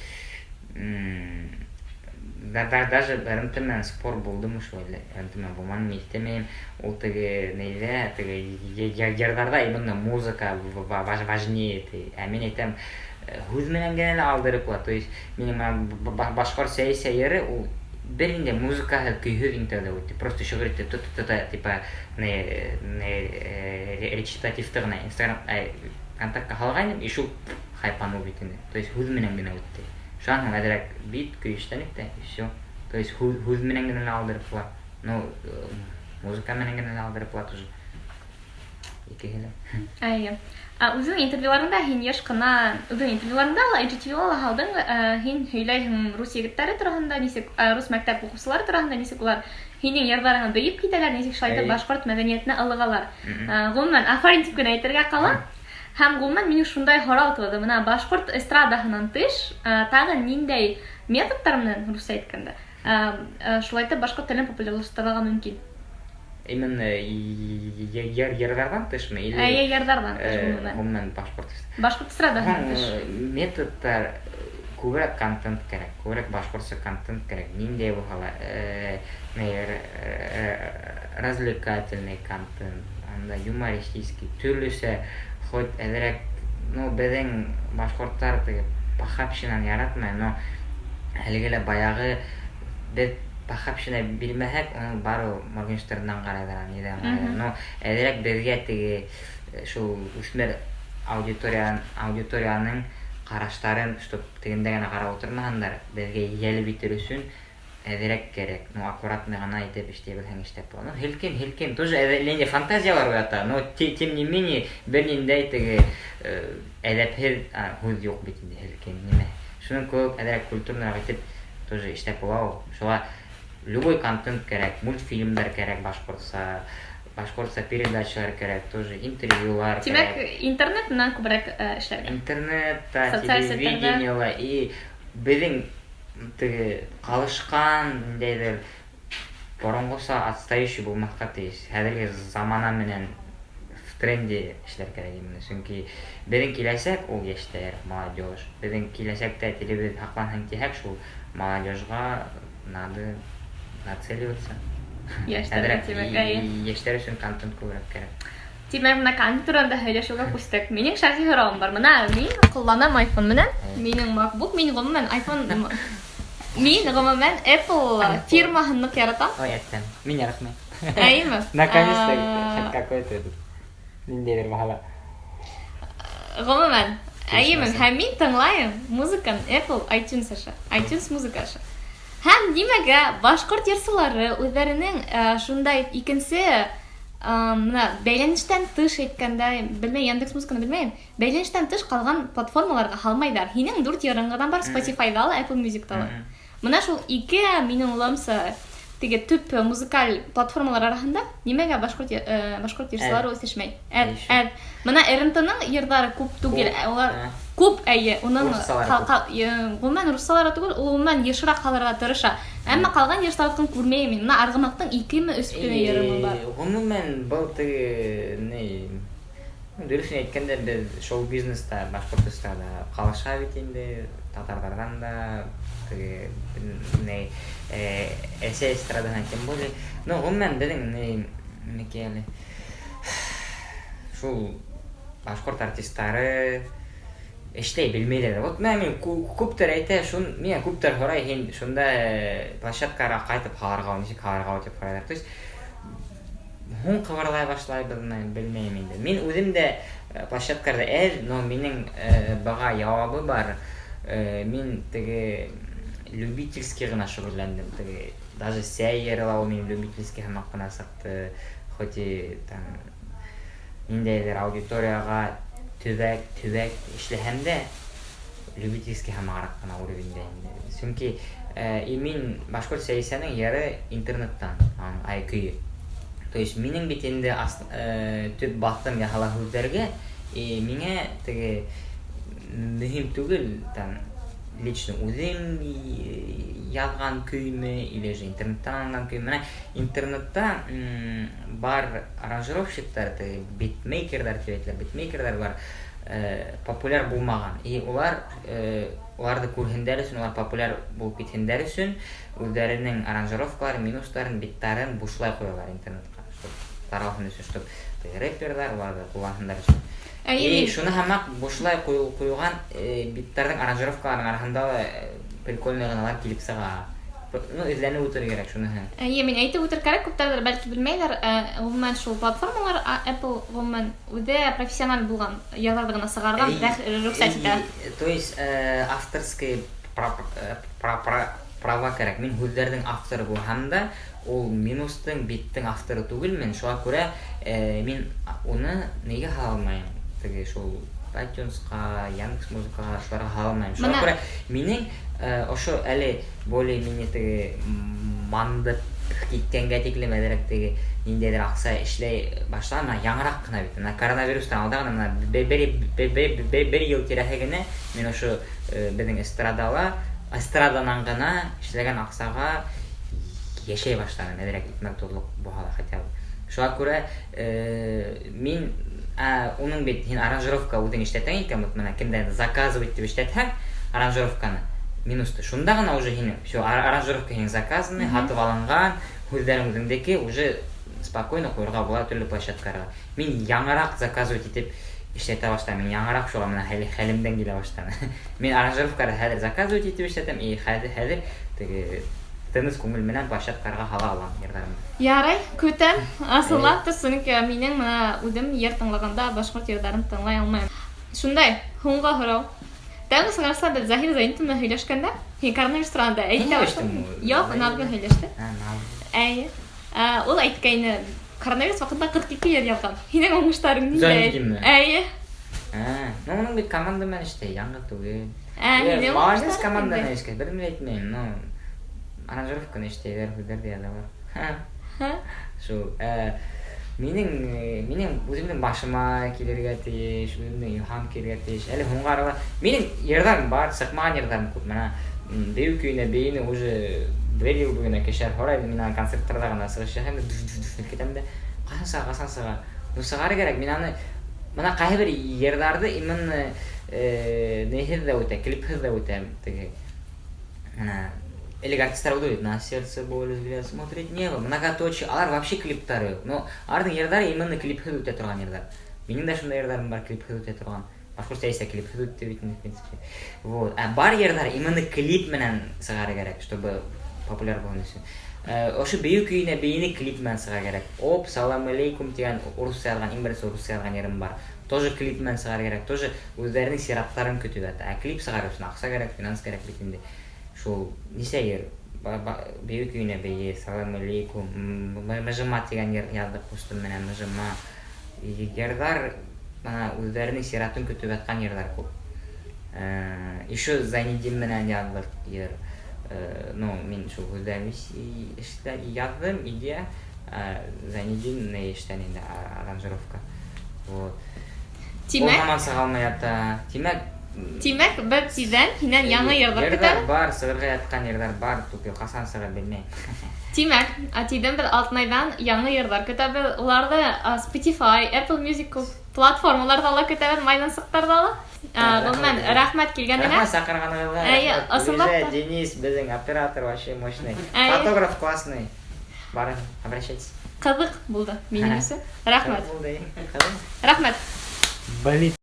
даже РНТ менән спор булдымы шул әле? РНТ менән булманы, иҫтәмәйем. Ул теге нейҙә, теге йырҙарҙа именно музыка важнее, ти. Ә мин әйтәм, һүҙ менән генә лә алдырып була. То есть минең менән башҡорт сәйсә йыры ул бер инде музыкаһы көйһөҙ иң тәүҙә үтте. Просто шиғыр итеп, т-т-т-т, типа, не, речитативты ғына Инстаграм, ВКонтактҡа һалғайным, и шул хайпанул бит инде. То есть һүҙ менән генә үтте. Шунан һуң әҙерәк бит көй эшләнек тә, и всё. То есть һүҙ менән генә лә алдырып була. Ну, музыка менән генә лә алдырып була тоже. Икеһе лә. Әйе. Ә, үҙеңдең интервьюларыңда һин йыш ҡына, үҙеңдең интервьюларыңда ла, IGTV-ла ла һалдың, һин һөйләйһең рус егеттәре тураһында, нисек, рус мәктәп уҡыусылары тураһында, нисек улар һинең йырҙарыңа бейеп китәләр, нисек шулай итеп башҡорт мәҙәниәтенә ылығалар. Ғөмүмән, афарин тип кенә әйтергә ҡала. Һәм ғөмүмән минең шундай һорау тыуҙы. Бына башҡорт эстрадаһынан тыш, тағы ниндәй методтар менән, русса әйткәндә, шулай итеп башҡорт телен популярлаштырырға мөмкин? Именно йырҙарҙан тышмы? Или, Әйе, йырҙарҙан тыш, ғөмүмән. Ғөмүмән башҡорт Башҡорт эстрадаһынан Һуң, тыш. Методтар күберәк контент кәрәк, күберәк башҡортса контент кәрәк. Ниндәй булһа ла, развлекательный контент, анда юмористический, төрлөсә, хоть әҙерәк, ну, беҙҙең башҡорттар теге похабщинаны яратмай, но әлеге лә баяғы беҙ похабщина бирмәһәк, уны бары Моргенштерндан ҡарайҙар, ниҙән ҡарайҙар. Но әҙерәк беҙгә теге, шул үҫмер аудиторияның ҡараштарын, чтоб тегендә генә ҡарап ултырмаһындар, беҙгә йәлеп итер өсөн әҙерәк кәрәк. Ну, аккуратно ғына итеп эшләй белһәң, эшләп була. Ну, һелкен, һелкен, тоже ниндәй фантазиялар уята, но тем не менее бер ниндәй теге, әҙәпһеҙ, һүҙ юҡ бит инде, һелкен, нимә. Шуның кеүек әҙерәк культурныраҡ итеп тоже эшләп була ул. Шуға любой контент кәрәк, мультфильмдар кәрәк башҡортса, башҡортса передачалар кәрәк, тоже интервьюлар Тимәк, кәрәк. интернет менән күберәк, эшләргә. Интернетта, Социаль селтәрҙә. телевидениела и беҙҙең теге ҡалышҡан ниндәйҙер боронғоса отстающий булмаҫҡа тейеш. Хәҙерге замана менән в тренде эшләр кәрәк именно. Сөнки беҙҙең киләсәк ул йәштәр, молодежь. Беҙҙең киләсәктә телебеҙ һаҡланһын тиһәк, шул молодежьға надо нацеливаться. Йәштәр, Әҙерәк тимәк, әйе. йәштәр өсөн контент күберәк кәрәк. Тимәк, бына контент тураһында һөйләшеүгә күстек. Минең шәхси һорауым бар. Бына мин ҡулланам iPhone менән. Минең MacBook, мин ғөмүмән iPhone, мин ғөмүмән Apple фирмаһын ныҡ яратам. Ой, әттән. Мин яратмайым. Әйеме? Наконец-то хоть какой-то этот ниндәйҙер баһала. Ғөмүмән, әйеме? Килешмәсә. Һәм мин тыңлайым музыканы Apple iTunes аша. iTunes музыка аша. Һәм нимәгә башҡорт йырсылары үҙҙәренең, шундай икенсе, бына бәйләнештән тыш әйткәндә, белмәйем, Яндекс музыканы белмәйем, бәйләнештән тыш ҡалған платформаларға һалмайҙар. Һинең дүрт йырың ғына бар Spotify-ҙа ла, Apple Music-та ла. Бына шул ике, минең уйлауымса, теге төп музыкаль платформалар араһында нимәгә башҡорт йырсылары үҫешмәй? Әҙ, Эйше. әҙ. Бына РНТ-ның йырҙары күп түгел, Күп. Улар күп, әйе, уның Руссалары күп. Ғөмүмән руссалары түгел, ул ғөмүмән йышыраҡ һалырға тырыша. Әммә ҡалған йырсыларҙың күрмәйем мин. Бына Арғымаҡтың икеме, өс кенә йырымы бар. Ғөмүмән, был теге, ни, дөрөҫөн әйткәндә, беҙ шоу-бизнеста, башҡорт эстрадала ҡалыша бит инде, татарҙарҙан да, теге, ни, Рәсәй эстрадаһынан тем более. Ну, ғөмүмән, беҙҙең, ни, нимәкәй әле, шул башҡорт артистары эшләй белмәйҙәр. Вот мә, мин күптәр әйтә, шун, миңә күптәр һорай, һин шунда площадкаға ҡайтып һалырға, нисек һалырға тип һорайҙар. То есть һуң ҡыбырлай башлайбыҙмы, белмәйем инде. Мин үҙем дә, площадкаларҙа әҙ, но минең, быға яуабы бар. Мин теге Любительский ғына шөғөлләндем. Теге даже сәй йыры ла ул минең любительский һымаҡ ҡына сыҡты. Хоть и там ниндәйҙер аудиторияға төбәк эшләһәм дә, любительский һымағыраҡ ҡына уровеньдә инде. Сөнки и мин башҡорт сәйсәнең йыры интернеттан, аның ай көйө. То есть минең бит инде төп баҫым яһала һүҙҙәргә, и миңә теге мөһим түгел, там лично үҙем яҙған көймө или же интернеттан алынған көй. Менә интернетта бар аранжировщиктар, теге битмейкерҙар тип әйтелә, битмейкерҙар бар, популяр булмаған. И улар уларҙы күрһендәр өсөн, улар популяр булып китһендәр өсөн үҙҙәренең аранжировкаларын, минустарын, биттарын бушлай ҡуялар интернетҡа, чтоб таралһын өсөн, чтоб теге рэперҙар уларҙы ҡулланһындар өсөн. Әйе, И мин шуны һымаҡ бушлай ҡуйылған биттарҙың аранжировкаларының араһында ла прикольный ғыналар килеп сыға. Ну, эҙләнеп үтер кәрәк шуныһы. Әйе, мин әйтеп үтер кәрәк, күптәрҙер бәлки белмәйҙәр, ғөмүмән шул платформалар, Apple ғөмүмән үҙе профессиональ булған йырҙарҙы ғына сығарған рөхсәт итә. То есть авторский права кәрәк. Мин һүҙҙәрҙең авторы булһам да, ул минустың, биттең авторы түгелмен. Шуға күрә мин уны нигә һала алмайым? Теге шул iTunes-ҡа, Яндекс Музыкаға, шуларға һала алмайым. Шуға күрә минең ошо әле более-менее теге мандып киткәнгә тиклем әҙерәк теге ниндәйҙер аҡса эшләй башлаған, мына яңыраҡ ҡына бит. Мына коронавирустан алда ғына, мына бер йыл тирәһе генә мин ошо беҙҙең эстраданан ғына эшләгән аҡсаға йәшәй башланым, әҙерәк икмәк тоҙлоҡ булһа ла хотя бы. Шуға күрә мин уның бит һин аранжировка үҙең эшләтәң икән, вот мына кемдән заказывать тип эшләтһәң аранжировканы, минусты, шунда ғына уже һинең все, аранжировка һинең заказанный, һатып алынған, һүҙҙәрең үҙеңдеке, уже спокойно ҡуйырға була төрлө площадкаларға. Мин яңыраҡ заказывать итеп эшләтә башланым, мин яңыраҡ шуға мына хәлемдән килә башланы. Мин аранжировканы хәҙер заказывать итеп эшләтәм, и хәҙер теге тыныс күңел менән площадкаларға һала алам йырҙарымды. Ярай, көтәм. Асыллап та, сөнки минең мына үҙем йыр тыңлағанда башҡорт йырҙарын тыңлай алмайым. Шундай, һуңғы һорау. Тәүге сығарышта беҙ Заһир Зайнетдин менән һөйләшкәндә, һин коронавирус тураһында әйтә Һөйләштеңме? башланың. Юҡ, Наз менән һөйләште. А, Наз. Әйе. Ул әйткәйне, коронавирус ваҡытында 42 йыр яҙған. Һинең уңыштарың ниндәй? Зайнетдинме? Әйе. А, ну уның бит команда менән эшләй, яңғыҙ түгел. Һинең Молодец, уңыштарың команда ниндәй? менән эшләй, бер нимә әйтмәйем, но аранжировканы эшләйҙәр, һүҙҙәрҙе яҙалар. Ха? Шул, минең үҙемдең башыма килергә тейеш, үҙемдең илһам килергә тейеш. Әле һуңғы арала минең йырҙарым бар, сыҡмаған йырҙарым күп. Мына бейеү көйөнә бейене уже бер йыл буйына кешеләр һорай, мин аны концерттарҙа ғына сығыш яһайым да, дүф, дүф, дүф китәм дә. Ҡасан сыға, ҡасан сыға? Ну, сығар кәрәк. Мин аны мына ҡайһы бер йырҙарҙы именно неһеҙ ҙә үтә, клипһыҙ ҙа үтә. Теге мына элек артисттар булды бит, на сердце боль, взгляд смотрит небо, многоточие, алар вообще клиптары юҡ. Но аларҙың йырҙары именно клипһыҙ үтә торған йырҙар. Минең дә шундай йырҙарым бар, клипһыҙ үтә торған. Башҡортса әйтһә, клипһыҙ үтте бит инде, в принципе. Вот. Ә бар йырҙар именно клип менән сығар кәрәк, чтобы популяр булһын өсөн. Ошо бейеү көйөнә бейене клип менән сыға кәрәк. Оп, салам алейкум тигән урыҫса яҙған, иң беренсе урыҫса яҙған йырым бар. Тоже клип менән сығар кәрәк, тоже үҙҙәренең сираттарын көтөп ята. Ә клип сығар өсөн аҡса кәрәк, финанс кәрәк бит инде. Шул нисә йыр бейеү көйөнә бейе, салам алейкум, мыжыма тигән йыр яҙҙыҡ ҡустым менән, мыжыма. Йырҙар бына үҙҙәренең сиратын көтөп ятҡан йырҙар күп. Еще Зайнетдин менән яҙҙыҡ йыр. Ну, мин шул һүҙҙәрен яҙҙым, идея. Зайнетдин не эштән инде аранжировка. Вот. Тимәк? Ул һаман сыға алмай ята. Тимәк, Тимәк, бер тиҙҙән һинән яңы йырҙар Йырҙар көтәбеҙ. бар, сығырға ятҡан йырҙар бар, тупил, ҡасан сығыр белмәйем. Тимәк, тиҙҙән беҙ Алтынайҙан яңы йырҙар көтәбеҙ. Уларҙы Spotify, Apple Music күп платформаларҙа ла көтәбеҙ, майҙансыҡтарҙа ла. Ғөмүмән, рәхмәт килгәнеңә. Рәхмәт саҡырғанығыҙға. Әйе, Рәхмәт. ысынлап та. Лиза, Денис, беҙҙең оператор вообще мощный. Әйе. Фотограф классный. Барың, обращайтесь. Ҡыҙыҡ булды минең өсөн. Рәхмәт. Ҡыҙыҡ булды, әйе. Ҡыҙыҡ. Рәхмәт. Болит.